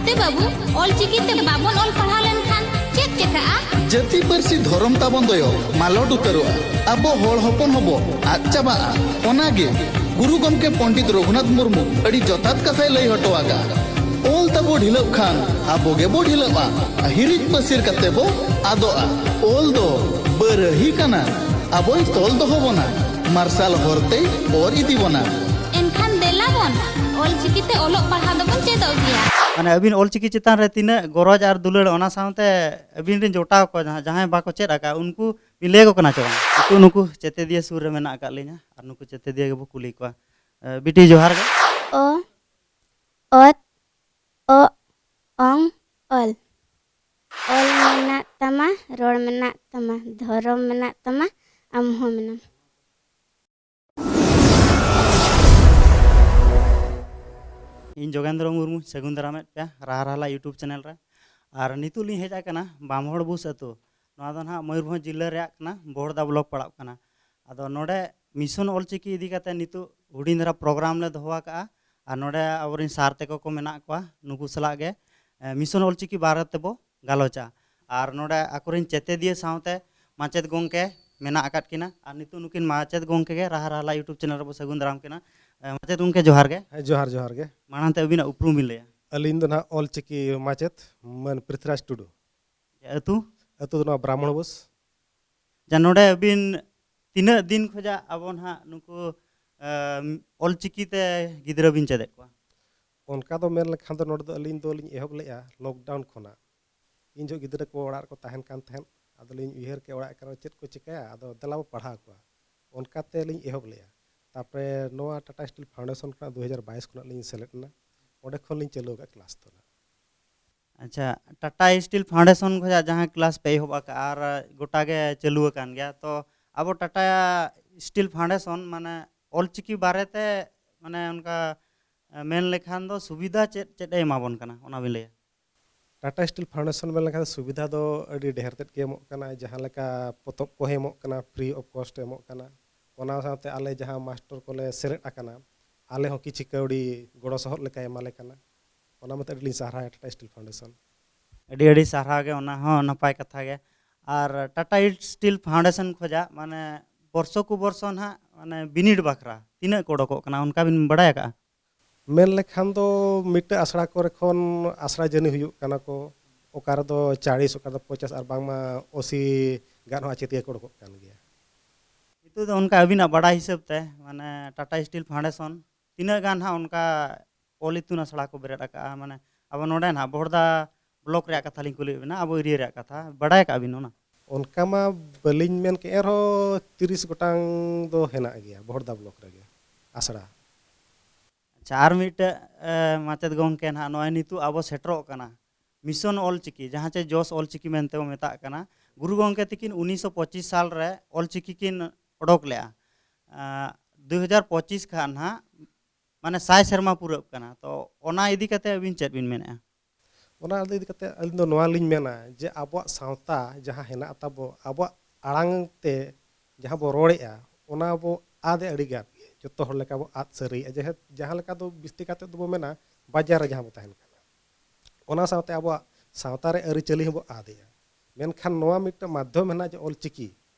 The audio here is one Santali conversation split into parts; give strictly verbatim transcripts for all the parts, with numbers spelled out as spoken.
ᱛᱮ ᱵᱟᱹᱵᱩ, ᱚᱞ ᱪᱤᱠᱤ ᱛᱮ ᱵᱟᱵᱚᱱ ᱚᱞ ᱯᱟᱲᱦᱟᱣ ᱞᱮᱱᱠᱷᱟᱱ ᱪᱮᱫ ᱪᱮᱠᱟᱜᱼᱟ? ᱡᱟᱹᱛᱤ ᱯᱟᱹᱨᱥᱤ ᱫᱷᱚᱨᱚᱢ ᱛᱟᱵᱚᱱ ᱫᱚᱭᱚ ᱢᱟᱞᱚᱴ ᱩᱛᱟᱹᱨᱚᱜᱼᱟ᱾ ᱟᱵᱚ ᱦᱚᱲ ᱦᱚᱯᱚᱱ ᱦᱚᱸᱵᱚ ᱟᱫ ᱪᱟᱵᱟᱜᱼᱟ᱾ ᱚᱱᱟᱜᱮ ᱜᱩᱨᱩ ᱜᱚᱢᱠᱮ ᱯᱚᱱᱰᱤᱛ ᱨᱚᱜᱷᱩᱱᱟᱛᱷ ᱢᱩᱨᱢᱩ ᱟᱹᱰᱤ ᱡᱚᱛᱷᱟᱛ ᱠᱟᱛᱷᱟᱭ ᱞᱟᱹᱭ ᱦᱚᱴᱚ ᱟᱠᱟᱫᱼᱟ, "ᱚᱞ ᱛᱟᱵᱚ ᱰᱷᱤᱞᱟᱹᱜ ᱠᱷᱟᱱ ᱟᱵᱚ ᱜᱮᱵᱚ ᱰᱷᱤᱞᱟᱹᱜᱼᱟ, ᱦᱤᱨᱤᱡ ᱯᱟᱹᱥᱤᱨ ᱠᱟᱛᱮ ᱵᱚ ᱟᱫᱚᱜᱼᱟ᱾ ᱚᱞ ᱫᱚ ᱵᱟᱹᱨᱟᱹᱦᱤ ᱠᱟᱱᱟ, ᱟᱵᱚᱭ ᱛᱚᱞ ᱫᱚᱦᱚ ᱵᱚᱱᱟ, ᱢᱟᱨᱥᱟᱞ ᱦᱚᱨ ᱛᱮᱭ ᱚᱨ ᱤᱫᱤ ᱵᱚᱱᱟ᱾" ᱮᱱᱠᱷᱟᱱ ᱫᱮᱞᱟ ᱵᱚᱱ ᱚᱞ ᱪᱤᱠᱤ ᱛᱮ ᱚᱞᱚᱜ ᱯᱟᱲᱦᱟᱣ ᱫᱚᱵᱚᱱ ᱪᱮᱫᱚᱜ ᱜᱮᱭᱟ᱾ ᱢᱟᱱᱮ ᱟᱹᱵᱤᱱ ᱚᱞ ᱪᱤᱠᱤ ᱪᱮᱛᱟᱱ ᱨᱮ ᱛᱤᱱᱟᱹᱜ ᱜᱚᱨᱚᱡᱽ ᱟᱨ ᱫᱩᱞᱟᱹᱲ, ᱚᱱᱟ ᱥᱟᱶᱛᱮ ᱟᱹᱵᱤᱱ ᱨᱮᱱ ᱡᱚᱴᱟᱣ ᱠᱚ ᱡᱟᱦᱟᱸ, ᱡᱟᱦᱟᱸᱭ ᱵᱟᱠᱚ ᱪᱮᱫ ᱟᱠᱟᱫ, ᱩᱱᱠᱩ ᱵᱤᱱ ᱞᱟᱹᱭ ᱟᱠᱚ ᱠᱟᱱᱟ ᱪᱮ ᱵᱟᱝ? ᱱᱤᱛᱚᱜ ᱱᱩᱠᱩ ᱪᱮᱛᱮᱫᱤᱭᱟᱹ ᱥᱩᱨ ᱨᱮ ᱢᱮᱱᱟᱜ ᱟᱠᱟᱫ ᱞᱤᱧᱟ ᱟᱨ ᱱᱩᱠᱩ ᱪᱮᱛᱮᱫᱤᱭᱟᱹ ᱜᱮᱵᱚ ᱠᱩᱞᱤ ᱠᱚᱣᱟ᱾ ᱮ, ᱵᱤᱴᱤ, ᱡᱚᱦᱟᱨ ᱜᱮ᱾ ᱚ, ᱚᱛ, ᱚ, ᱚᱝ, ᱚᱞ᱾ ᱚᱞ ᱢᱮᱱᱟᱜ ᱛᱟᱢᱟ, ᱨᱚᱲ ᱢᱮᱱᱟᱜ ᱛᱟᱢᱟ, ᱫᱷᱚᱨᱚᱢ ᱢᱮᱱᱟᱜ ᱛᱟᱢᱟ, ᱟᱢ ᱦᱚᱸ ᱢᱮᱱᱟᱢ᱾ ᱤᱧ ᱡᱳᱜᱮᱱᱫᱨᱚ ᱢᱩᱨᱢᱩ, ᱥᱟᱹᱜᱩᱱ ᱫᱟᱨᱟᱢᱮᱫ ᱯᱮᱭᱟ ᱨᱟᱦᱟ ᱨᱟᱦᱞᱟ YouTube ᱪᱮᱱᱮᱞ ᱨᱮ᱾ ᱟᱨ ᱱᱤᱛᱚᱜ ᱞᱤᱧ ᱦᱮᱡ ᱟᱠᱟᱱᱟ ᱵᱟᱢᱦᱚᱲ ᱵᱩᱥ ᱟᱹᱛᱩ᱾ ᱱᱚᱣᱟ ᱫᱚ ᱱᱟᱦᱟᱜ ᱢᱚᱭᱩᱨᱵᱷᱚᱸᱡᱽ ᱡᱤᱞᱟᱹ ᱨᱮᱭᱟᱜ ᱠᱟᱱᱟ, ᱵᱚᱦᱚᱲᱫᱟ ᱵᱞᱚᱠ ᱯᱟᱲᱟᱜ ᱠᱟᱱᱟ᱾ ᱟᱫᱚ ᱱᱚᱰᱮ ᱢᱤᱥᱚᱱ ᱚᱞᱪᱤᱠᱤ ᱤᱫᱤ ᱠᱟᱛᱮ ᱱᱤᱛᱚᱜ ᱦᱩᱰᱤᱧ ᱫᱷᱟᱨᱟ ᱯᱨᱳᱜᱨᱟᱢ ᱞᱮ ᱫᱚᱦᱚ ᱟᱠᱟᱫᱼᱟ᱾ ᱟᱨ ᱱᱚᱰᱮ ᱟᱵᱚᱨᱮᱱ ᱥᱟᱨ ᱛᱮᱠᱚ ᱠᱚ ᱢᱮᱱᱟᱜ ᱠᱚᱣᱟ, ᱱᱩᱠᱩ ᱥᱟᱞᱟᱜ ᱜᱮ, ᱮ, ᱢᱤᱥᱚᱱ ᱚᱞᱪᱤᱠᱤ ᱵᱟᱨᱮ ᱛᱮᱵᱚ ᱜᱟᱞᱚᱪᱟ᱾ ᱟᱨ ᱱᱚᱰᱮ ᱟᱠᱚᱨᱮᱱ ᱪᱮᱛᱮᱫᱤᱭᱟᱹ ᱥᱟᱶᱛᱮ ᱢᱟᱪᱮᱫ ᱜᱚᱢᱠᱮ ᱢᱮᱱᱟᱜ ᱟᱠᱟᱫ ᱠᱤᱱᱟ᱾ ᱟᱨ ᱱᱤᱛᱚᱜ ᱱᱩᱠᱤᱱ ᱢᱟᱪᱮᱫ ᱜᱚᱢᱠᱮ ᱜᱮ ᱨᱟᱦᱟ ᱨᱟᱦᱞᱟ YouTube ᱪᱮᱱᱮᱞ ᱨᱮᱵᱚ ᱥᱟᱹᱜᱩᱱ ᱫᱟᱨᱟᱢ ᱠᱤᱱᱟ᱾ ᱮ, ᱢᱟᱪᱮᱫ ᱜᱚᱢᱠᱮ, ᱡᱚᱦᱟᱨ ᱜᱮ᱾ ᱦᱮᱸ, ᱡᱚᱦᱟᱨ, ᱡᱚᱦᱟᱨ ᱜᱮ᱾ ᱢᱟᱲᱟᱝ ᱛᱮ ᱟᱹᱵᱤᱱᱟᱜ ᱩᱯᱨᱩᱢ ᱵᱤᱱ ᱞᱟᱹᱭᱟ᱾ ᱟᱹᱞᱤᱧ ᱫᱚ ᱱᱟᱦᱟᱜ ᱚᱞᱪᱤᱠᱤ ᱢᱟᱪᱮᱫ ᱢᱟᱹᱱ ᱯᱨᱤᱛᱷᱤᱨᱟᱡᱽ ᱴᱩᱰᱩ᱾ ᱟᱹᱛᱩ? ᱟᱹᱛᱩ ᱫᱚ ᱱᱚᱣᱟ ᱵᱨᱟᱦᱢᱚᱬ ᱵᱩᱥ᱾ ᱡᱟ, ᱱᱚᱰᱮ ᱟᱹᱵᱤᱱ ᱛᱤᱱᱟᱹᱜ ᱫᱤᱱ ᱠᱷᱚᱱᱟᱜ ᱟᱵᱚ ᱱᱟᱦᱟᱜ ᱱᱩᱠᱩ, ᱮᱢ, ᱚᱞᱪᱤᱠᱤ ᱛᱮ ᱜᱤᱫᱽᱨᱟᱹ ᱵᱤᱱ ᱪᱮᱫᱮᱫ ᱠᱚᱣᱟ? ᱚᱱᱠᱟ ᱫᱚ ᱢᱮᱱ ᱞᱮᱠᱷᱟᱱ ᱫᱚ ᱱᱚᱰᱮ ᱫᱚ ᱟᱹᱞᱤᱧ ᱫᱚᱞᱤᱧ ᱮᱦᱚᱵ ᱞᱮᱫᱼᱟ ᱞᱚᱠᱰᱟᱣᱩᱱ ᱠᱷᱚᱱᱟᱜ᱾ ᱤᱧ ᱡᱚᱦᱚᱜ ᱜᱤᱫᱽᱨᱟᱹ ᱠᱚ ᱚᱲᱟᱜ ᱨᱮᱠᱚ ᱛᱟᱦᱮᱱ ᱠᱟᱱ ᱛᱟᱦᱮᱸᱫ, ᱟᱫᱚᱞᱤᱧ ᱩᱭᱦᱟᱹᱨ ᱠᱮᱫ ᱚᱲᱟᱜ ᱠᱚᱨᱮ ᱪᱮᱫ ᱠᱚ ᱪᱤᱠᱟᱹᱭᱟ, ᱟᱫᱚ ᱫᱮᱞᱟ ᱵᱚ ᱯᱟᱲᱦᱟᱣ ᱠᱚᱣᱟ, ᱚᱱᱠᱟᱛᱮ ᱞᱤᱧ ᱮᱦᱚᱵ ᱞᱮᱫᱼᱟ᱾ ᱛᱟᱨᱯᱚᱨᱮ ᱱᱚᱣᱟ ᱴᱟᱴᱟ ᱥᱴᱤᱞ ᱯᱷᱟᱣᱩᱱᱰᱮᱥᱚᱱ ᱠᱷᱚᱱᱟᱜ ᱫᱩ ᱦᱟᱡᱟᱨ ᱵᱟᱭᱤᱥ ᱠᱷᱚᱱᱟᱜ ᱞᱤᱧ ᱥᱮᱞᱮᱫ ᱮᱱᱟ, ᱚᱸᱰᱮ ᱠᱷᱚᱱ ᱞᱤᱧ ᱪᱟᱹᱞᱩ ᱟᱠᱟᱫ ᱠᱞᱟᱥ ᱫᱚ ᱱᱟᱜ᱾ ᱟᱪᱪᱷᱟ, ᱴᱟᱴᱟ ᱥᱴᱤᱞ ᱯᱷᱟᱣᱩᱱᱰᱮᱥᱚᱱ ᱠᱷᱚᱱᱟᱜ ᱡᱟᱦᱟᱸ ᱠᱞᱟᱥ ᱯᱮ ᱮᱦᱚᱵ ᱟᱠᱟᱫᱼᱟ ᱟᱨ ᱜᱚᱴᱟ ᱜᱮ ᱪᱟᱹᱞᱩ ᱟᱠᱟᱱ ᱜᱮᱭᱟ, ᱛᱚ ᱟᱵᱚ ᱴᱟᱴᱟ ᱥᱴᱤᱞ ᱯᱷᱟᱣᱩᱱᱰᱮᱥᱚᱱ, ᱢᱟᱱᱮ, ᱚᱞᱪᱤᱠᱤ ᱵᱟᱨᱮᱛᱮ, ᱢᱟᱱᱮ, ᱚᱱᱠᱟ, ᱮ, ᱢᱮᱱ ᱞᱮᱠᱷᱟᱱ ᱫᱚ ᱥᱩᱵᱤᱫᱷᱟ ᱪᱮᱫ ᱪᱮᱫ ᱮ ᱮᱢᱟᱵᱚᱱ ᱠᱟᱱᱟ, ᱚᱱᱟ ᱵᱤᱱ ᱞᱟᱹᱭᱟ? ᱴᱟᱴᱟ ᱥᱴᱤᱞ ᱯᱷᱟᱣᱩᱱᱰᱮᱥᱚᱱ ᱢᱮᱱ ᱞᱮᱠᱷᱟᱱ ᱫᱚ ᱥᱩᱵᱤᱫᱷᱟ ᱫᱚ ᱟᱹᱰᱤ ᱰᱷᱮᱨ ᱛᱮᱫ ᱜᱮ ᱮᱢᱚᱜ ᱠᱟᱱᱟ᱾ ᱡᱟᱦᱟᱸ ᱞᱮᱠᱟ ᱯᱚᱛᱚᱵ ᱠᱚᱦᱚᱸ ᱮᱢᱚᱜ ᱠᱟᱱᱟ, free of cost ᱮᱢᱚᱜ ᱠᱟᱱᱟ᱾ ᱚᱱᱟ ᱥᱟᱶᱛᱮ ᱟᱞᱮ ᱡᱟᱦᱟᱸ ᱢᱟᱥᱴᱚᱨ ᱠᱚᱞᱮ ᱥᱮᱞᱮᱫ ᱟᱠᱟᱱᱟ, ᱟᱞᱮ ᱦᱚᱸ ᱠᱤᱪᱷᱤ ᱠᱟᱹᱣᱰᱤ ᱜᱚᱲᱚ ᱥᱚᱦᱚᱫ ᱞᱮᱠᱟᱭ ᱮᱢᱟᱞᱮ ᱠᱟᱱᱟ᱾ ᱚᱱᱟ ᱢᱟᱛᱚ ᱟᱹᱰᱤ ᱞᱤᱧ ᱥᱟᱨᱦᱟᱣᱟ ᱴᱟᱴᱟ ᱥᱴᱤᱞ ᱯᱷᱟᱣᱩᱱᱰᱮᱥᱚᱱ᱾ ᱟᱹᱰᱤ ᱟᱹᱰᱤ ᱥᱟᱨᱦᱟᱣ ᱜᱮ, ᱚᱱᱟ ᱦᱚᱸ ᱱᱟᱯᱟᱭ ᱠᱟᱛᱷᱟ ᱜᱮ᱾ ᱟᱨ ᱴᱟᱴᱟ ᱥᱴᱤᱞ ᱯᱷᱟᱣᱩᱱᱰᱮᱥᱚᱱ ᱠᱷᱚᱱᱟᱜ ᱢᱟᱱᱮ ᱵᱚᱨᱥᱚ ᱠᱩ ᱵᱚᱨᱥᱚ ᱱᱟᱦᱟᱜ ᱢᱟᱱᱮ ᱵᱤᱱᱤᱰ ᱵᱟᱠᱷᱨᱟ ᱛᱤᱱᱟᱹᱜ ᱠᱚ ᱚᱰᱚᱠᱚᱜ ᱠᱟᱱᱟ, ᱚᱱᱠᱟ ᱵᱤᱱ ᱵᱟᱲᱟᱭ ᱟᱠᱟᱜᱼᱟ? ᱢᱮᱱ ᱞᱮᱠᱷᱟᱱ ᱫᱚ ᱢᱤᱫᱴᱟᱝ ᱟᱥᱲᱟ ᱠᱚᱨᱮ ᱠᱷᱚᱱ ᱟᱥᱲᱟ ᱡᱟᱹᱱᱤ ᱦᱩᱭᱩᱜ ᱠᱟᱱᱟ ᱠᱚ, ᱚᱠᱟ ᱨᱮᱫᱚ ᱪᱟᱲᱤᱥ, ᱚᱠᱟ ᱨᱮᱫᱚ ᱯᱚᱧᱪᱟᱥ, ᱟᱨ ᱵᱟᱝᱢᱟ ᱟᱹᱥᱤ ᱜᱟᱱ ᱦᱚᱸ ᱟᱪᱮᱛᱤᱭᱟᱹ ᱠᱚ ᱚᱰᱚᱠᱚᱜ ᱠᱟᱱ ᱜᱮᱭᱟ᱾ ᱱᱤᱛᱚᱜ ᱫᱚ ᱚᱱᱠᱟ ᱟᱹᱵᱤᱱᱟᱜ ᱵᱟᱲᱟᱭ ᱦᱤᱥᱟᱹᱵ ᱛᱮ ᱢᱟᱱᱮ ᱴᱟᱴᱟ ᱥᱴᱤᱞ ᱯᱷᱟᱣᱩᱱᱰᱮᱥᱚᱱ ᱛᱤᱱᱟᱹᱜ ᱜᱟᱱ ᱦᱟᱸᱜ ᱚᱱᱠᱟ ᱚᱞ ᱤᱛᱩᱱ ᱟᱥᱲᱟ ᱠᱚ ᱵᱮᱨᱮᱫ ᱟᱠᱟᱜᱼᱟ? ᱢᱟᱱᱮ ᱟᱵᱚ ᱱᱚᱰᱮ ᱱᱟᱦᱟᱜ ᱵᱚᱦᱚᱲᱫᱟ ᱵᱞᱚᱠ ᱨᱮᱭᱟᱜ ᱠᱟᱛᱷᱟ ᱞᱤᱧ ᱠᱩᱞᱤᱭᱮᱫ ᱵᱮᱱᱟ, ᱟᱵᱚ ᱮᱨᱤᱭᱟ ᱨᱮᱭᱟᱜ ᱠᱟᱛᱷᱟ ᱵᱟᱲᱟᱭ ᱟᱠᱟᱜᱼᱟ ᱵᱤᱱ ᱚᱱᱟ? ᱚᱱᱠᱟ ᱢᱟ ᱵᱟᱹᱞᱤᱧ ᱢᱮᱱ ᱠᱮᱫ, ᱮᱱᱨᱮᱦᱚᱸ ᱛᱤᱨᱤᱥ ᱜᱚᱴᱟᱝ ᱫᱚ ᱦᱮᱱᱟᱜ ᱜᱮᱭᱟ ᱵᱚᱦᱚᱲᱫᱟ ᱵᱞᱚᱠ ᱨᱮᱜᱮ ᱟᱥᱲᱟ᱾ ᱟᱪᱪᱷᱟ, ᱟᱨ ᱢᱤᱫᱴᱮᱡ ᱮ, ᱢᱟᱪᱮᱫ ᱜᱚᱢᱠᱮ ᱱᱟᱦᱟᱜ ᱱᱚᱜᱼᱚᱭ ᱱᱤᱛᱚᱜ ᱟᱵᱚ ᱥᱮᱴᱮᱨᱚᱜ ᱠᱟᱱᱟ ᱢᱤᱥᱚᱱ ᱚᱞᱪᱤᱠᱤ, ᱡᱟᱦᱟᱸ ᱪᱮ ᱡᱚᱥ ᱚᱞᱪᱤᱠᱤ ᱢᱮᱱᱛᱮ ᱵᱚ ᱢᱮᱛᱟᱜ ᱠᱟᱱᱟ᱾ ᱜᱩᱨᱩ ᱜᱚᱢᱠᱮ ᱛᱤᱠᱤᱱ ᱩᱱᱤᱥᱥᱚ ᱯᱚᱸᱪᱤᱥ ᱥᱟᱞ ᱨᱮ ᱚᱞᱪᱤᱠᱤ ᱠᱤᱱ ᱚᱰᱚᱠ ᱞᱮᱜᱼᱟ᱾ ᱟᱸ, ᱫᱩ ᱦᱟᱡᱟᱨ ᱯᱚᱸᱪᱤᱥ ᱠᱷᱟᱱ ᱱᱟᱦᱟᱜ ᱢᱟᱱᱮ ᱥᱟᱭ ᱥᱮᱨᱢᱟ ᱯᱩᱨᱟᱹᱜ ᱠᱟᱱᱟ᱾ ᱛᱚ ᱚᱱᱟ ᱤᱫᱤ ᱠᱟᱛᱮ ᱟᱹᱵᱤᱱ ᱪᱮᱫ ᱵᱤᱱ ᱢᱮᱱᱮᱫᱼᱟ? ᱚᱱᱟ ᱤᱫᱤ ᱠᱟᱛᱮ ᱟᱹᱞᱤᱧ ᱫᱚ ᱱᱚᱣᱟ ᱞᱤᱧ ᱢᱮᱱᱟ ᱡᱮ ᱟᱵᱚᱣᱟᱜ ᱥᱟᱶᱛᱟ ᱡᱟᱦᱟᱸ ᱦᱮᱱᱟᱜ ᱛᱟᱵᱚ, ᱟᱵᱚᱣᱟᱜ ᱟᱲᱟᱝ ᱛᱮ ᱡᱟᱦᱟᱸ ᱵᱚ ᱨᱚᱲᱮᱫᱼᱟ, ᱚᱱᱟ ᱵᱚ ᱟᱫ ᱮ ᱟᱹᱰᱤ ᱜᱟᱱ ᱜᱮ᱾ ᱡᱚᱛᱚ ᱦᱚᱲ ᱞᱮᱠᱟ ᱵᱚ ᱟᱫ ᱥᱟᱹᱨᱤᱭᱮᱫᱼᱟ᱾ ᱡᱮᱦᱮᱛᱩ ᱡᱟᱦᱟᱸ ᱞᱮᱠᱟ ᱫᱚ ᱵᱤᱥᱛᱤ ᱠᱟᱛᱮ ᱫᱚᱵᱚ ᱢᱮᱱᱟ ᱵᱟᱡᱟᱨ ᱨᱮ ᱡᱟᱦᱟᱸ ᱵᱚ ᱛᱟᱦᱮᱱ ᱠᱟᱱᱟ, ᱚᱱᱟ ᱥᱟᱶᱛᱮ ᱟᱵᱚᱣᱟᱜ ᱥᱟᱶᱛᱟ ᱨᱮ ᱟᱹᱨᱤᱪᱟᱹᱞᱤ ᱦᱚᱸᱵᱚ ᱟᱫᱮᱜᱼᱟ᱾ ᱢᱮᱱᱠᱷᱟᱱ ᱱᱚᱣᱟ ᱢᱤᱫᱴᱟᱝ ᱢᱟᱫᱽᱫᱷᱚᱢ ᱦᱮᱱᱟᱜᱼᱟ ᱡᱮ ᱚᱞ ᱪᱤᱠᱤ,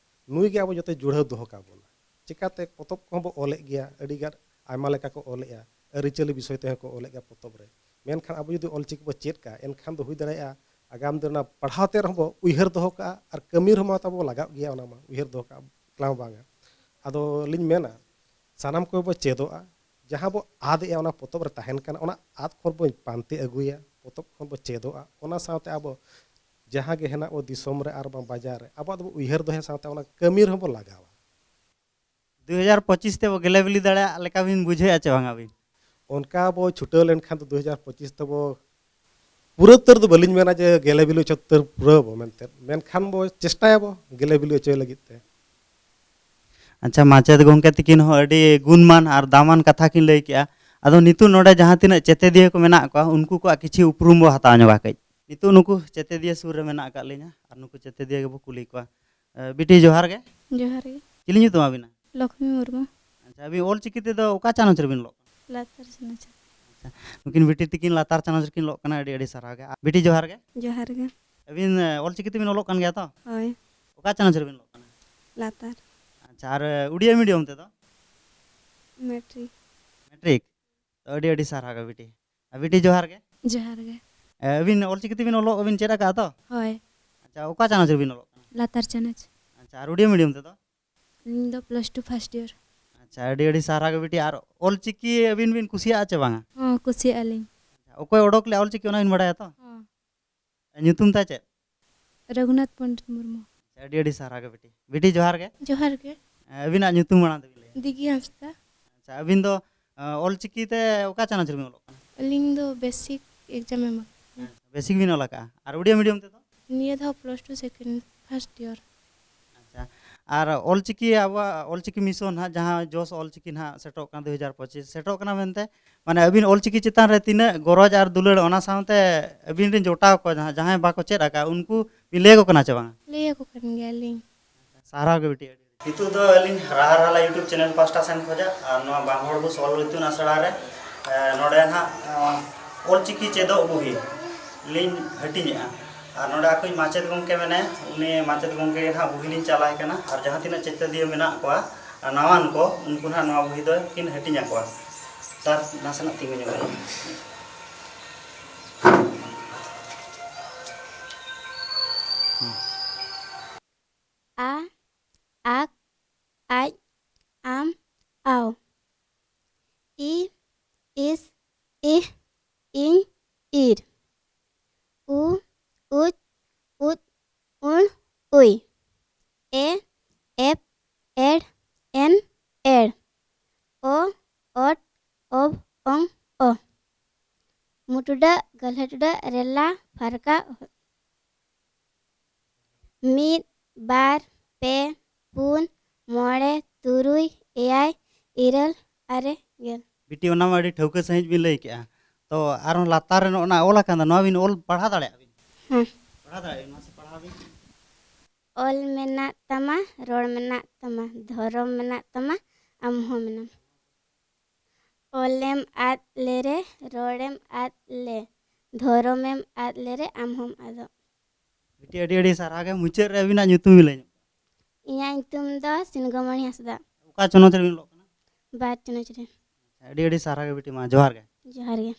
ᱱᱩᱭ ᱜᱮ ᱟᱵᱚ ᱡᱚᱛᱚ ᱡᱩᱲᱟᱹᱣ ᱫᱚᱦᱚ ᱠᱟᱵᱚᱱᱟ᱾ ᱪᱤᱠᱟᱛᱮ ᱯᱚᱛᱚᱵ ᱠᱚᱦᱚᱸ ᱵᱚ ᱚᱞᱮᱫ ᱜᱮᱭᱟ, ᱟᱹᱰᱤ ᱜᱟᱱ ᱟᱭᱢᱟ ᱞᱮᱠᱟ ᱠᱚ ᱚᱞᱮᱜᱼᱟ, ᱟᱹᱨᱤᱪᱟᱹᱞᱤ ᱵᱤᱥᱚᱭ ᱛᱮᱦᱚᱸ ᱠᱚ ᱚᱞᱮᱫ ᱜᱮᱭᱟ ᱯᱚᱛᱚᱵ ᱨᱮ᱾ ᱢᱮᱱᱠᱷᱟᱱ ᱟᱵᱚ ᱡᱩᱫᱤ ᱚᱞ ᱪᱤᱠᱤ ᱵᱚ ᱪᱮᱫ ᱠᱟᱜᱼᱟ, ᱮᱱᱠᱷᱟᱱ ᱫᱚ ᱦᱩᱭ ᱫᱟᱲᱮᱭᱟᱜᱼᱟ ᱟᱜᱟᱢ ᱫᱤᱱ ᱚᱱᱟ ᱯᱟᱲᱦᱟᱣ ᱛᱮ ᱨᱮᱦᱚᱸ ᱵᱚ ᱩᱭᱦᱟᱹᱨ ᱫᱚᱦᱚ ᱠᱟᱜᱼᱟ, ᱟᱨ ᱠᱟᱹᱢᱤ ᱨᱮᱦᱚᱸ ᱢᱟ ᱛᱟᱵᱚ ᱞᱟᱜᱟᱜ ᱜᱮᱭᱟ, ᱚᱱᱟ ᱢᱟ ᱩᱭᱦᱟᱹᱨ ᱫᱚᱦᱚ ᱠᱟᱜᱼᱟ ᱮᱠᱞᱟ ᱦᱚᱸ ᱵᱟᱝᱟ᱾ ᱟᱫᱚ ᱞᱤᱧ ᱢᱮᱱᱟ, ᱥᱟᱱᱟᱢ ᱠᱚᱜᱮ ᱵᱚ ᱪᱮᱫᱚᱜᱼᱟ, ᱡᱟᱦᱟᱸ ᱵᱚ ᱟᱫ ᱮᱜᱼᱟ ᱚᱱᱟ ᱯᱚᱛᱚᱵ ᱨᱮ ᱛᱟᱦᱮᱱ ᱠᱟᱱᱟ, ᱚᱱᱟ ᱟᱫ ᱠᱷᱚᱱ ᱵᱚ ᱯᱟᱱᱛᱮ ᱟᱹᱜᱩᱭᱟ, ᱯᱚᱛᱚᱵ ᱠᱷᱚᱱ ᱵᱚ ᱪᱮᱫᱚᱜᱼᱟ᱾ ᱚᱱᱟ ᱥᱟᱶᱛᱮ ᱟᱵᱚ ᱡᱟᱦᱟᱸ ᱜᱮ ᱦᱮᱱᱟᱜ ᱵᱚ ᱫᱤᱥᱚᱢ ᱨᱮ ᱟᱨ ᱵᱟᱝ ᱵᱟᱡᱟᱨ ᱨᱮ, ᱟᱵᱚᱣᱟᱜ ᱫᱚᱵᱚ ᱩᱭᱦᱟᱹᱨ ᱫᱚᱦᱚᱭᱟ, ᱥᱟᱶᱛᱮ ᱚᱱᱟ ᱠᱟᱹᱢᱤ ᱨᱮᱦᱚᱸ ᱵᱚ ᱞᱟᱜᱟᱣᱟ᱾ ᱫᱩ ᱦᱟᱡᱟᱨ ᱯᱚᱸᱪᱤᱥ ᱛᱮ ᱵᱚ ᱜᱮᱞᱮ ᱵᱤᱞᱤ ᱫᱟᱲᱮᱭᱟᱜ ᱞᱮᱠᱟ ᱵᱤᱱ ᱵᱩᱡᱷᱟᱹᱣᱮᱫᱼᱟ ᱪᱮ ᱵᱟᱝ ᱟᱹᱵᱤᱱ? ᱚᱱᱠᱟ ᱵᱚ ᱪᱷᱩᱴᱟᱹᱣ ᱞᱮᱱᱠᱷᱟᱱ ᱫᱚ ᱫᱩ ᱦᱟᱡᱟᱨ ᱯᱚᱸᱪᱤᱥ ᱛᱮᱵᱚ ᱯᱩᱨᱟᱹ ᱩᱛᱟᱹᱨ ᱫᱚ ᱵᱟᱹᱞᱤᱧ ᱢᱮᱱᱟ ᱡᱮ ᱜᱮᱞᱮ ᱵᱤᱞᱤ ᱦᱚᱪᱚ ᱩᱛᱟᱹᱨ ᱯᱩᱨᱟᱹᱣ ᱟᱵᱚ ᱢᱮᱱᱛᱮ, ᱢᱮᱱᱠᱷᱟᱱ ᱵᱚ ᱪᱮᱥᱴᱟᱭᱟᱵᱚ ᱜᱮᱞᱮ ᱵᱤᱞᱤ ᱦᱚᱪᱚᱭ ᱞᱟᱹᱜᱤᱫ ᱛᱮ᱾ ᱟᱪᱪᱷᱟ, ᱢᱟᱪᱮᱫ ᱜᱚᱢᱠᱮ ᱛᱤᱠᱤᱱ ᱦᱚᱸ ᱟᱹᱰᱤ ᱜᱩᱱᱢᱟᱱ ᱟᱨ ᱫᱟᱢᱟᱱ ᱠᱟᱛᱷᱟ ᱠᱤᱱ ᱞᱟᱹᱭ ᱠᱮᱜᱼᱟ᱾ ᱟᱫᱚ ᱱᱤᱛᱚᱜ ᱱᱚᱰᱮ ᱡᱟᱦᱟᱸ ᱛᱤᱱᱟᱹᱜ ᱪᱮᱛᱮᱫᱤᱭᱟᱹ ᱠᱚ ᱢᱮᱱᱟᱜ ᱠᱚᱣᱟ, ᱩᱱᱠᱩ ᱠᱚᱣᱟᱜ ᱠᱤᱪᱷᱤ ᱩᱯᱨᱩᱢ ᱵᱚ ᱦᱟᱛᱟᱣ ᱧᱚᱜᱟ ᱠᱟᱹᱡ᱾ ᱱᱤᱛᱚᱜ ᱱᱩᱠᱩ ᱪᱮᱛᱮᱫᱤᱭᱟᱹ ᱥᱩᱨ ᱨᱮ ᱢᱮᱱᱟᱜ ᱟᱠᱟᱫ ᱞᱤᱧᱟ ᱟᱨ ᱱᱩᱠᱩ ᱪᱮᱛᱮᱫᱤᱭᱟᱹ ᱜᱮᱵᱚ ᱠᱩᱞᱤ ᱠᱚᱣᱟ᱾ ᱮ, ᱵᱤᱴᱤ, ᱡᱚᱦᱟᱨ ᱜᱮ᱾ ᱡᱚᱦᱟᱨ ᱜᱮ᱾ ᱪᱤᱞᱤ ᱧᱩᱛᱩᱢ ᱟᱵᱤᱱᱟ? ᱞᱚᱠᱷᱢᱤ ᱢᱩᱨᱢᱩ᱾ ᱟᱪᱪᱷᱟ, ᱟᱹᱵᱤᱱ ᱚᱞ ᱪᱤᱠᱤ ᱛᱮᱫᱚ ᱚᱠᱟ ᱪᱟᱱᱟᱪ ᱨᱮᱵᱤᱱ ᱚᱞᱚᱜ ᱠᱟᱱᱟ? ᱞᱟᱛᱟᱨ ᱥᱮᱱᱟᱪᱟ᱾ ᱱᱩᱠᱤᱱ ᱵᱤᱴᱤ ᱛᱤᱠᱤᱱ ᱞᱟᱛᱟᱨ ᱪᱟᱱᱟᱪ ᱨᱮᱠᱤᱱ ᱚᱞᱚᱜ ᱠᱟᱱᱟ, ᱟᱹᱰᱤ ᱟᱹᱰᱤ ᱥᱟᱨᱦᱟᱣ ᱜᱮ᱾ ᱵᱤᱴᱤ, ᱡᱚᱦᱟᱨ ᱜᱮ᱾ ᱡᱚᱦᱟᱨ ᱜᱮ᱾ ᱟᱹᱵᱤᱱ, ᱮ, ᱚᱞᱪᱤᱠᱤ ᱛᱮᱵᱤᱱ ᱚᱞᱚᱜ ᱠᱟᱱ ᱜᱮᱭᱟ ᱛᱚ? ᱦᱳᱭ᱾ ᱚᱠᱟ ᱪᱟᱱᱟᱪ ᱨᱮᱵᱤᱱ ᱚᱞᱚᱜ ᱠᱟᱱᱟ? ᱞᱟᱛᱟᱨ᱾ ᱟᱪᱪᱷᱟ, ᱟᱨ, ᱮ, ᱩᱰᱤᱭᱟ ᱢᱤᱰᱤᱭᱟᱢ ᱛᱮᱫᱚ? ᱢᱮᱴᱨᱤᱠ᱾ ᱢᱮᱴᱨᱤᱠ? ᱛᱚ, ᱟᱹᱰᱤ ᱟᱹᱰᱤ ᱥᱟᱨᱦᱟᱣ ᱜᱮ ᱵᱤᱴᱤ᱾ ᱟᱨ ᱵᱤᱴᱤ, ᱡᱚᱦᱟᱨ ᱜᱮ᱾ ᱡᱚᱦᱟᱨ ᱜᱮ᱾ ᱮ, ᱟᱹᱵᱤᱱ ᱚᱞᱪᱤᱠᱤ ᱛᱮᱵᱤᱱ ᱚᱞᱚᱜ, ᱵᱤᱱ ᱪᱮᱫ ᱟᱠᱟᱫᱼᱟ ᱛᱚ? ᱦᱳᱭ᱾ ᱟᱪᱪᱷᱟ, ᱚᱠᱟ ᱪᱟᱱᱟᱪ ᱨᱮᱵᱤᱱ ᱚᱞᱚᱜ ᱠᱟᱱᱟ? ᱞᱟᱛᱟᱨ ᱪᱟᱱᱟᱪ᱾ ᱟᱪᱪᱷᱟ, ᱟᱨ ᱩᱰᱤᱭᱟ ᱢᱤᱰᱤᱭᱟᱢ ᱛᱮᱫᱚ? ᱟᱹᱞᱤᱧ ᱫᱚ plus two first year᱾ ᱟᱪᱪᱷᱟ, ᱟᱹᱰᱤ ᱟᱹᱰᱤ ᱥᱟᱨᱦᱟᱣ ᱜᱮ ᱵᱤᱴᱤ᱾ ᱟᱨ ᱚᱞᱪᱤᱠᱤ ᱟᱹᱵᱤᱱ ᱵᱤᱱ ᱠᱩᱥᱤᱭᱟᱜᱼᱟ ᱪᱮ ᱵᱟᱝᱟ? ᱦᱚᱸ, ᱠᱩᱥᱤᱭᱟᱜᱼᱟ ᱞᱤᱧ᱾ ᱟᱪᱪᱷᱟ, ᱚᱠᱚᱭ ᱚᱰᱚᱠ ᱞᱮᱫᱼᱟ ᱚᱞᱪᱤᱠᱤ, ᱚᱱᱟ ᱵᱤᱱ ᱵᱟᱲᱟᱭᱟ ᱛᱚ? ᱦᱚᱸ᱾ ᱧᱩᱛᱩᱢ ᱛᱟᱭ ᱪᱮᱫ? ᱨᱚᱜᱷᱩᱱᱟᱛᱷ ᱯᱚᱱᱰᱤᱛ ᱢᱩᱨᱢᱩ᱾ ᱟᱪᱪᱷᱟ, ᱟᱹᱰᱤ ᱟᱹᱰᱤ ᱥᱟᱨᱦᱟᱣ ᱜᱮ ᱵᱤᱴᱤ᱾ ᱵᱤᱴᱤ, ᱡᱚᱦᱟᱨ ᱜᱮ᱾ ᱡᱚᱦᱟᱨ ᱜᱮ᱾ ᱮ, ᱟᱹᱵᱤᱱᱟᱜ ᱧᱩᱛᱩᱢ ᱢᱟᱲᱟᱝ ᱛᱮᱵᱤᱱ ᱞᱟᱹᱭᱟ᱾ ᱫᱤᱜᱤ ᱦᱟᱸᱥᱫᱟ᱾ ᱟᱪᱪᱷᱟ, ᱟᱹᱵᱤᱱ ᱫᱚ, ᱮ, ᱚᱞᱪᱤᱠᱤ ᱛᱮ ᱚᱠᱟ ᱪᱟᱱᱟᱪ ᱨᱮᱵᱤᱱ ᱚᱞᱚᱜ ᱠᱟᱱᱟ? ᱟᱹᱞᱤᱧ ᱫᱚ basic exam ᱮᱢ ᱟᱠᱟᱫᱟ᱾ ᱦᱮᱸ, basic ᱵᱤᱱ ᱚᱞ ᱟᱠᱟᱫᱼᱟ᱾ ᱟᱨ ᱩᱰᱤᱭᱟ ᱢᱤᱰᱤᱭᱟᱢ ᱛᱮᱫᱚ? ᱱᱤᱭᱟᱹ ᱫᱷᱟᱣ plus two second first year᱾ ᱟᱪᱪᱷᱟ, ᱟᱨ ᱚᱞᱪᱤᱠᱤ, ᱟᱵᱚᱣᱟᱜ ᱚᱞᱪᱤᱠᱤ mission ᱦᱟᱸᱜ, ᱡᱟᱦᱟᱸ ᱡᱚᱥ ᱚᱞᱪᱤᱠᱤ ᱱᱟᱦᱟᱜ ᱥᱮᱴᱮᱨᱚᱜ ᱠᱟᱱᱟ, ᱫᱩ ᱦᱟᱡᱟᱨ ᱯᱚᱸᱪᱤᱥ ᱥᱮᱴᱮᱨᱚᱜ ᱠᱟᱱᱟ ᱢᱮᱱᱛᱮ, ᱢᱟᱱᱮ ᱟᱹᱵᱤᱱ ᱚᱞᱪᱤᱠᱤ ᱪᱮᱛᱟᱱ ᱨᱮ ᱛᱤᱱᱟᱹᱜ ᱜᱚᱨᱚᱡᱽ ᱟᱨ ᱫᱩᱞᱟᱹᱲ, ᱚᱱᱟ ᱥᱟᱶᱛᱮ ᱟᱹᱵᱤᱱ ᱨᱮᱱ ᱡᱚᱴᱟᱣ ᱠᱚ ᱡᱟᱦᱟᱸ, ᱡᱟᱦᱟᱸᱭ ᱵᱟᱠᱚ ᱪᱮᱫ ᱟᱠᱟᱫ, ᱩᱱᱠᱩ ᱵᱤᱱ ᱞᱟᱹᱭ ᱟᱠᱚ ᱠᱟᱱᱟ ᱪᱮ ᱵᱟᱝᱟ? ᱞᱟᱹᱭ ᱟᱠᱚ ᱠᱟᱱ ᱜᱮᱭᱟᱞᱤᱧ᱾ ᱥᱟᱨᱦᱟᱣ ᱜᱮ ᱵᱤᱴᱤ᱾ ᱱᱤᱛᱚᱜ ᱫᱚ ᱟᱹᱞᱤᱧ ᱨᱟᱦᱟ ᱨᱟᱦᱟᱞᱟ YouTube channel ᱯᱟᱥᱴᱟ ᱥᱮᱱ ᱠᱷᱚᱱᱟᱜ ᱟᱨ ᱱᱚᱣᱟ ᱵᱟᱝᱦᱚᱲ ᱵᱩᱥ ᱚᱞ ᱤᱛᱩᱱ ᱟᱥᱲᱟ ᱨᱮ, ᱮ, ᱱᱚᱰᱮ ᱱᱟᱦᱟᱜ, ᱮ, ᱚᱞᱪᱤᱠᱤ ᱪᱮᱫᱚᱜ ᱵᱩᱦᱤ ᱞᱤᱧ ᱦᱟᱹᱴᱤᱧᱮᱜᱼᱟ᱾ ᱟᱨ ᱱᱚᱰᱮ ᱟᱠᱚᱭᱤᱡ ᱢᱟᱪᱮᱫ ᱜᱚᱢᱠᱮ ᱢᱮᱱᱟᱭᱟ, ᱩᱱᱤ ᱢᱟᱪᱮᱫ ᱜᱚᱢᱠᱮ ᱜᱮ ᱱᱟᱦᱟᱜ ᱵᱩᱦᱤ ᱞᱤᱧ ᱪᱟᱞᱟᱭ ᱠᱟᱱᱟ᱾ ᱟᱨ ᱡᱟᱦᱟᱸ ᱛᱤᱱᱟᱹᱜ ᱪᱮᱛᱟᱫᱤᱭᱟᱹ ᱢᱮᱱᱟᱜ ᱠᱚᱣᱟ, ᱱᱟᱣᱟᱱ ᱠᱚ, ᱩᱱᱠᱩ ᱱᱟᱦᱟᱜ ᱱᱚᱣᱟ ᱵᱩᱦᱤ ᱫᱚ ᱠᱤᱱ ᱦᱟᱹᱴᱤᱧ ᱟᱠᱚᱣᱟ᱾ ᱥᱟᱨ, ᱱᱟᱥᱮᱱᱟᱜ ᱛᱤᱸᱜᱩ ᱧᱚᱜᱚᱜ ᱢᱮ᱾ ᱟ, ᱟᱠ, ᱟᱡ, ᱟᱢ, ᱟᱣ᱾ ᱤ, ᱤᱥ, ᱤᱦ, ᱤᱧ, ᱤᱨ᱾ ᱩ, ᱩᱪ, ᱩᱫ, ᱩᱬ, ᱩᱭ᱾ ᱮ, ᱮᱯ, ᱮᱲ, ᱮᱱ, ᱮᱲ᱾ ᱚ, ᱚᱴ, ᱚᱵ, ᱚᱝ, ᱚ᱾ ᱢᱩ ᱴᱩᱰᱟᱹᱜ, ᱜᱟᱹᱞᱦᱟᱹ ᱴᱩᱰᱟᱹᱜ, ᱨᱮᱞᱟ, ᱯᱷᱟᱨᱠᱟ, ᱚᱦᱚᱫ᱾ ᱢᱤᱫ, ᱵᱟᱨ, ᱯᱮ, ᱯᱩᱱ, ᱢᱚᱬᱮ, ᱛᱩᱨᱩᱭ, ᱮᱭᱟᱭ, ᱤᱨᱟᱹᱞ, ᱟᱨᱮ, ᱜᱮᱞ᱾ ᱵᱤᱴᱤ, ᱚᱱᱟ ᱢᱟ ᱟᱹᱰᱤ ᱴᱷᱟᱹᱣᱠᱟᱹ ᱥᱟᱺᱦᱤᱡ ᱵᱤᱱ ᱞᱟᱹᱭ ᱠᱮᱜᱼᱟ᱾ ᱛᱚ, ᱟᱨᱦᱚᱸ ᱞᱟᱛᱟᱨ ᱨᱮ ᱱᱚᱜᱼᱚ ᱱᱟ ᱚᱞ ᱟᱠᱟᱱ ᱫᱚ, ᱱᱚᱣᱟ ᱵᱤᱱ ᱚᱞ ᱯᱟᱲᱦᱟᱣ ᱫᱟᱲᱮᱭᱟᱜᱼᱟ ᱵᱤᱱ? ᱦᱮᱸ᱾ ᱯᱟᱲᱦᱟᱣ ᱫᱟᱲᱮᱭᱟᱜᱼᱟ ᱵᱤᱱ, ᱢᱟᱥᱮ ᱯᱟᱲᱦᱟᱣ ᱵᱤᱱ᱾ ᱚᱞ ᱢᱮᱱᱟᱜ ᱛᱟᱢᱟ, ᱨᱚᱲ ᱢᱮᱱᱟᱜ ᱛᱟᱢᱟ, ᱫᱷᱚᱨᱚᱢ ᱢᱮᱱᱟᱜ ᱛᱟᱢᱟ, ᱟᱢ ᱦᱚᱸ ᱢᱮᱱᱟᱢ᱾ ᱚᱞᱮᱢ ᱟᱫ ᱞᱮᱨᱮ, ᱨᱚᱲᱮᱢ ᱟᱫ ᱞᱮ, ᱫᱷᱚᱨᱚᱢᱮᱢ ᱟᱫ ᱞᱮᱨᱮ, ᱟᱢ ᱦᱚᱢ ᱟᱫᱚᱜ᱾ ᱵᱤᱴᱤ, ᱟᱹᱰᱤ ᱟᱹᱰᱤ ᱥᱟᱨᱦᱟᱣ ᱜᱮ᱾ ᱢᱩᱪᱟᱹᱫ ᱨᱮ ᱟᱹᱵᱤᱱᱟᱜ ᱧᱩᱛᱩᱢ ᱵᱤᱱ ᱞᱟᱹᱭ ᱧᱚᱜ᱾ ᱤᱧᱟᱹᱜ ᱧᱩᱛᱩᱢ ᱫᱚ ᱥᱤᱱᱜᱚᱢᱚᱬᱤ ᱦᱟᱸᱥᱫᱟ᱾ ᱚᱠᱟ ᱪᱚᱱᱚᱪ ᱨᱮᱵᱤᱱ ᱚᱞᱚᱜ ᱠᱟᱱᱟ? ᱵᱟᱨ ᱪᱚᱱᱚᱪ ᱨᱮ᱾ ᱟᱹᱰᱤ ᱟᱹᱰᱤ ᱥᱟᱨᱦᱟᱣ ᱜᱮ ᱵᱤᱴᱤ, ᱢᱟ ᱡᱚᱦᱟᱨ ᱜᱮ᱾ ᱡᱚᱦᱟᱨ ᱜᱮ᱾